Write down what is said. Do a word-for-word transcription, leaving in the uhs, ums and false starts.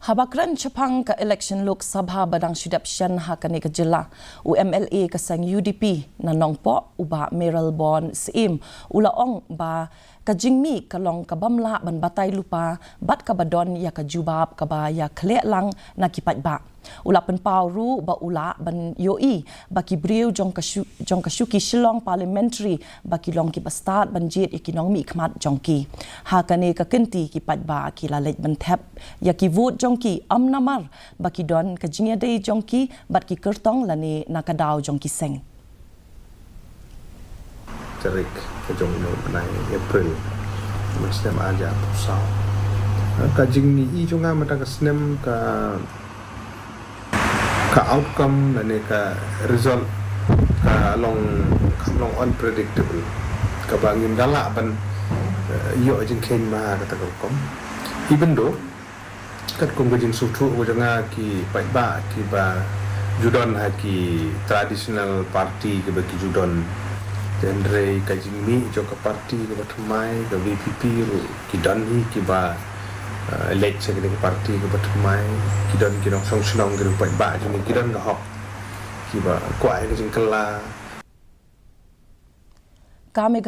Haba kren shaphang ka election Lok Sabha ba dang shu dep shen ha kane ka jylla, u M L A ka seng U D P na Nongpoh, u Bah Mayralborn Syiem, u la ong ba ka jingmih ka long ka bym lah ban batai lypa bad kaba don ïa ka jubab kaba ïakhleh lang na ki paidbah. U la pynpaw ruh ba u lah ban ïohi ba ki briew jong ka shu, jong ka shuki Shillong Parliamentary ba ki long kiba stad ban jied ïa ki nongmihkhmat jong ki. Ha kane ka kynti ki paidbah ki la leit ban thep ïa ki vote jong ki, ym namar ba ki don ka jingïadei jong ki bad ki kyrtong lane na ka daw jong ki seng. Tarik ka jong u bnai April, mynta snem ar hajar arphew saw. Ka jingmih jong nga mynta ka snem ka, ka outcome lane ka result ka long, ka long unpredictable. Kaba ngim da lah ban, eh, ïoh jingkheiñ ma kata ka rukom. Even though katkum ka jingsngewthuh ka jong nga, ki paidbah kiba ju don ha ki traditional party kiba ki ju don. Hynrei ka jingmih jong ka party kaba thymmai, ka V P P ruh ki don hi kiba, eh, leit sha kine ki party kaba thymmai, ki don ki nongshong shnong, ki paidbah jong ngi ki don ka hok kiba kwah ïa ka jingkylla. Ka Meghalaya